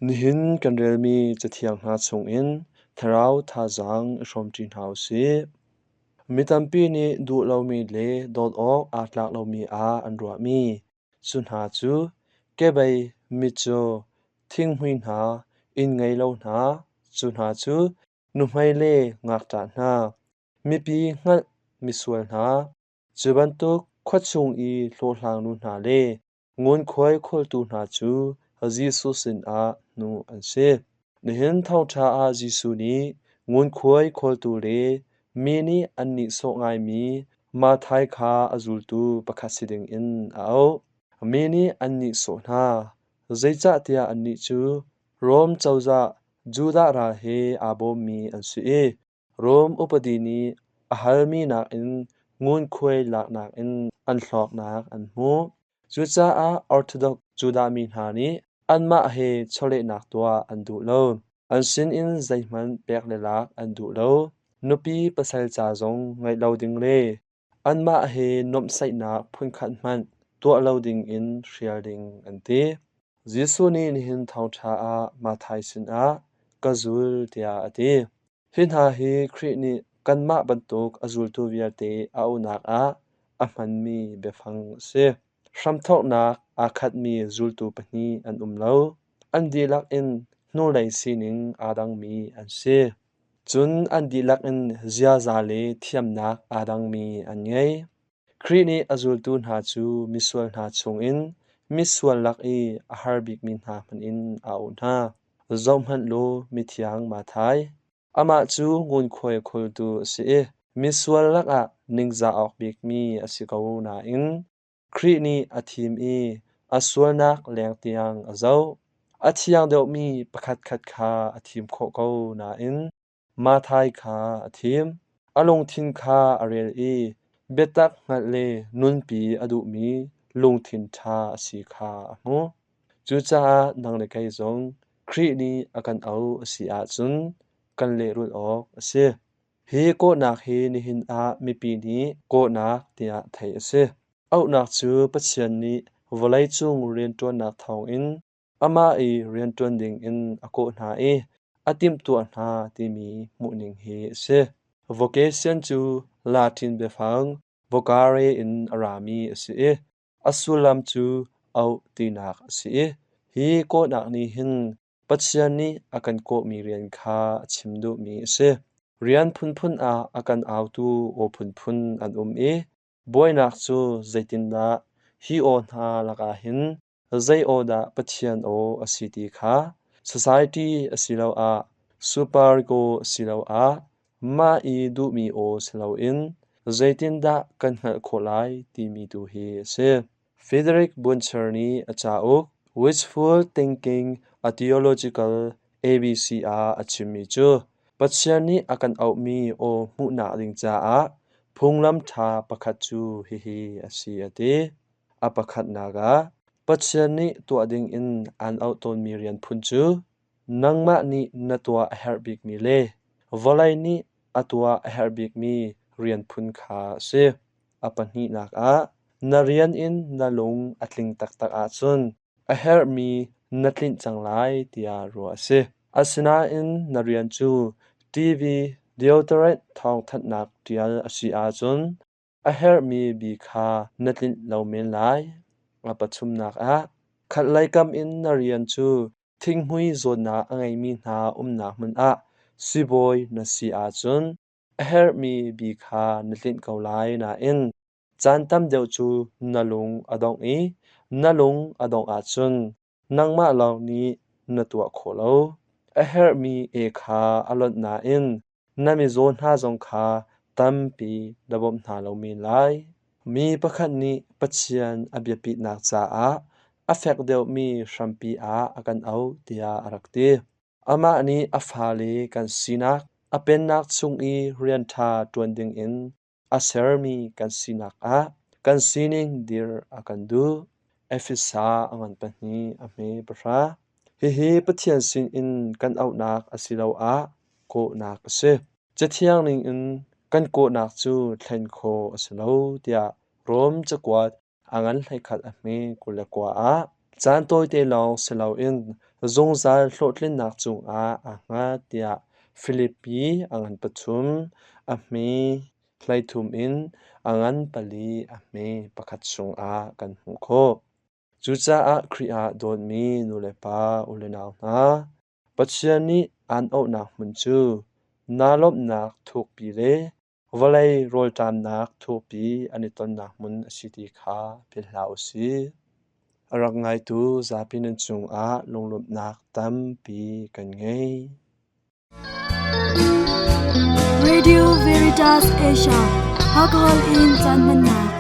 Nihin kan relmi Cathiang hna chungin thlarau thazaang i hrawmṭi hna u sih. Mi tampi nih duh lomi le dawt awk aa tlak lomi ah an ruahmi cu hna cu kebei, mitcaw, thinghmui hna, inn ngei lo hna, cu hna cu nuhmei le ngakṭah hna, mipi hngalh misual hna, cu bantuk khuachung i hlawhhlangnu hna le ngunkhuai khawltu hna cu Jesuh sinah hnuh an si. Nihin thawngṭha ah Jesuh nih ngunkhuai khawltu le mi nih an nihsawh ngaimi Matthai kha a zultu pakhat si dingin a auh. Mi nih an nihsawh hna, zeicahtiah annih cu Rom cozah Judah ral he aa bawmmi an si i Rom upadi nih a halmi nakin ngunkhuai laknak in an hlawknak an hmuh. Cucaah Orthodox Judah mi hna nih anmah he chawlehnak tuah an duh lo. An sinin zeihmanh pek le lak an duh lo. Nupi pasal ca zong ngeih lo ding le anmah he nuamhsaihnak phunkhat hmanh tuah lo dingin hrial ding an ti. Jesuh nih nihin thawngṭha ah Matthai sinah ka zul tiah a ti. Hi hna hi Khrih nih kanmah bantuk a zultu vialte a auhnak ah a hmanmi biafang a si. Hramthawknak aa khatmi zultu pahnih an um lo. An dihlak in hnulei sining aa dangmi an si. Cun an dihlak in ziaza le thiamnak aa dangmi an ngei. Khrih nih a zultu hna cu misual hna chungin misual lak i a har bikmi hna hmanh in a auh hna. Zohhmanh law mithiang Matthai. Amah cu ngunkhuai khultu a si i misual lakah ningzah awk bikmi a si ko nain Khrih nih a thim i a sualnak leng tiang a zoh. A thiang deuhmi pakhatkhat kha a thim khawh ko nain Matthai kha a thim. A lungthin kha a rel i biatak hngalh le nunpi a duhmi lungthin ṭha a si kha a hmuh. Cucaah nang le kei zong Khrih nih a kan auh a si ahcun kan lehrulh awk a si. Hi kawhnak hi nihin ah mipi nih kawhnak tiah theih a si. Auhnak cu Pathian nih vawleicung rianṭuannak thawngin amah i rianṭuan dingin a kawh hna i a timhtuah hna timi hmuhning hi a si. Vocation cu Latin biafang vocare in a rami a si i a sullam cu auh tinak a si i hi kawhnak nih hin Pathian nih a kan kawhmi rian kha a chim duhmi a si. Rian phunphun ah a kan autu aw phunphun an um i buainak cu zeitindah hi aw hna lakah hin zei aw dah Pathian aw a si ti kha society asiloah superego asiloah mah i duhmi aw si loin zeitindah kan hngalh khawh lai timi tu hi a si. Frederick Buncher nih a cauk Wishful Thinking: A Theological ABC ah a chimmi cu Pathian nih a kan auhmi aw hmuhnak ding caah phunglam ṭha pakhat cu hihi a si a ti. A pakhatnak ah, Pathian nih tuah dingin aan auh tawnmi rian phun cu nangmah nih na tuah a herh bikmi le vawlei nih a tuah a herh bikmi rian phun kha a si. A pahnihnak ah, na rian in na lung a tling taktak ahcun a herhmi na tlinh cang lai tiah ruah a si. Asinain na rian cu TV deodorant thawngthanhnak ṭial a si ahcun a herhmi bi kha na tlinh lo men lai. A pathumnak ah, khatlei kam in na rian cu thinghmui zawtnak a ngeimi hna umnak hmun ah sibawi na si ahcun a herhmi bi kha na tlinh ko lai nain caan tam deuh cu na lung a dongh i na lung a dongh ahcun nangmah lawng nih na tuah khawh lo. A herhmi e kha a lonh nain na mizaw hna zong kha tampi na bawmh hna lo men lai. Mi pakhat nih Pathian a biapitnak caah a fek deuhmi hrampi ah a kan auh tiah a rak ti. Amah nih a fale kan sinak, a pennak chung i rian ṭha ṭuan dingin a sermi kan sinak ah kan sining dir a kan duh. Efesa a ngan pahnih a hme pahra. Hihi Pathian sinin kan auhnak asiloah kawhnak a si. Cathiang ningin kan kawhnak cu thlen khawh a si lo tiah Rom cakuat a ngan 11 a hme 29 ah. Caan tawite lawng si loin zungzal hlawhtlinnak cungah aa hngat tiah Filipi a ngan pathum, a hme 13 in a ngan pali a hme pakhat chungah kan hmuh khawh. Cucaah Khrih ah dawtmi nulepa ulenau hna, Pathian nih aan auhnak hmun cu naa lawmhnak thukpi le vawlei rawlṭamnak thukpi an i tonnak hmun a si ti kha philh hlah u sih. A rak ngaitu zapi nan cungah lunglawmhnak tampi kan ngei. Radio Veritas Asia, Alcohol in caan hmannak.